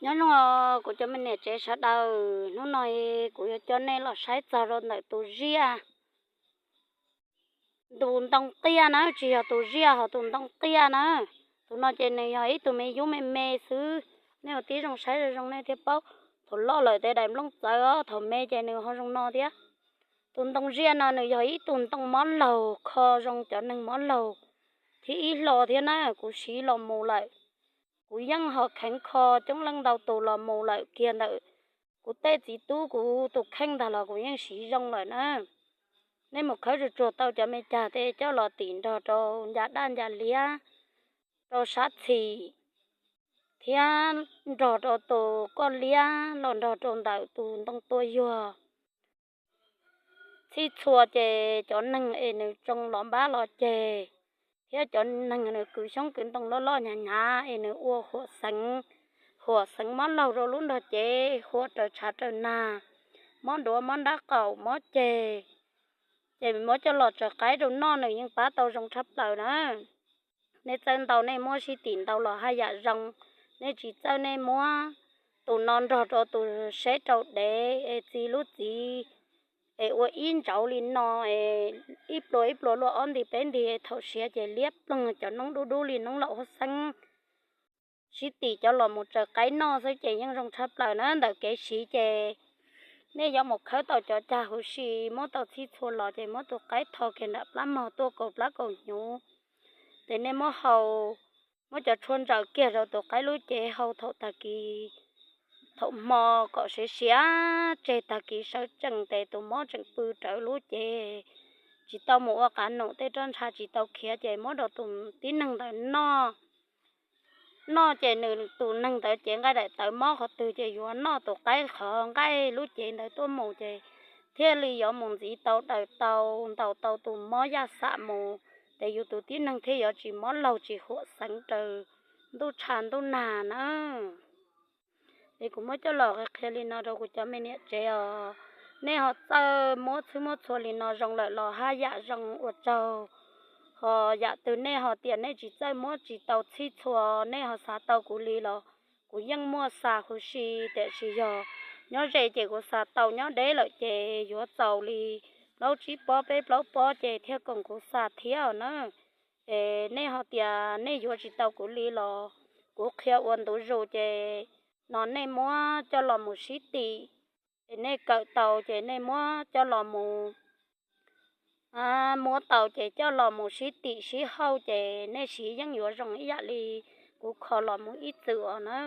Nyob zoo kuv cov me niam tsev sawv daws, hnub no kuv yuav coj nej los saib txog rau ntawm tus ziaj, tus ntoo qiaj na, tsis yog tus ziaj, ho tus ntoo qiaj na. Tus no ces nws yog ib tug me yub me me xwb, nej ua tib zoo saib zoo zoo nej thiaj paub. Thaum loj lawm tes daim nplooj txawv, thaum me ces nws ho zoo no thiab. Tus ntoo ziaj no nws yog ib tug ntoo mob laug, kho zoo cov neeg mob laug thiab ib hlo thiab na. Kuv siv los mus lawm, kuv yeej ho kheev kho coob leej ntau tus los mus lawm kiag ntawm kuv tej txiv tub kuv tus kheej ntag los kuv yeej siv zoo lawm na. Nej mus khawb tsuag tsuag tau cov me cag tes coj los tim nrog rau ncas daj ncas liab, rau sab txhim, thiab nrog rau tus koj liab los nrog rau ntawm tus ntoo tua yuag. Txhij txhua ces cov neeg es nws tsoo los npab los ceg, thiab cov neeg nws kwv xyoob kwv ntoo loj loj hnyav hnyav es nws ua huam xeev, huam xeev mob laug rau lub nrog cev, huam raws tshav raws nag, mob duav mob nrab qaum mob ceg, ces muab coj los tsaws qaib rau noj nws yeej pab tau zoo tshaj plaws na. Nej txawj ntau nej muab sib tim ntau los haj yam zoo, nej tsis txawj nej muab tus no nrog rau tus seb rau dev es txi lub txiv es ua ib ntsauv li no, ib plua ib plua luaj ob nti peb nti, thaum siav ces liab ploog cov noob dub dub li noob laum huab xeeb. Sib tim cov los mus tsaws qaib noj xwb ces yeej zoo tshaj plaws na. Ntawm kev siv ces nej yuav mus khawb tau cov cag huv si, muab tau txhij txhua los ces muab tus qaib tho kiag nram plab mog tuaj kaus plab kaus hnyuv, ces nej muab hau, muab cov tshuaj ntsaws kiag rau tus qaib lub cev hau thaum tag kis, thaum hmo kom siav siav tseg, tag kis sawv tsees ces tus mob tseem pw rawv lub cev, tsis tau mus ua qav num, tej roj ntsha tsis tau khiav ces muab rau tus tib neeg ntawd noj. Noj ces nws tus neeg ntawd cev nqaij daim tawv mob qhov twg ces yuav noj tus qaib qhov nqaij lub cev ntawd tuaj mus ces thiaj li yuav mus ntxiv tau daws tau ntaus tau tus mob yaj xam mus, ces yus tus tib neeg thiaj yuav tsis mob laug tsis huam xeev raws ntuj tshav ntuj nag na. Es kuv muab coj los qhia li no rau kuv cov me niam tsev os. Nej ho txawj muab txhwb muab txhua li no zoo lawm los haj yam zoo ua tsaug. Ho yam twg nej ho tias nej tsis txawj muab tsis tau txhij txhua, nej ho xav tau kuv li los kuv yeej muaj xa huv si, tiam sis yog nyob ze ces kuv xa tau, nyob deb lawm ces yuav txaus li plaub tsib pob peb plaub pob ces thiaj koom kuv xa thiab os na. Es nej ho tias nej yuav tsis tau kuv li los kuv qhia ua ntu zus ces no nej muab coj los mus sib tim, es nej kawm tau ces nej muab coj los mus, muab tau ces coj los mus sib tim sib hauj ces nej siv yeej yuav zoo ib yam li kuv kho los mus ib txwm os na.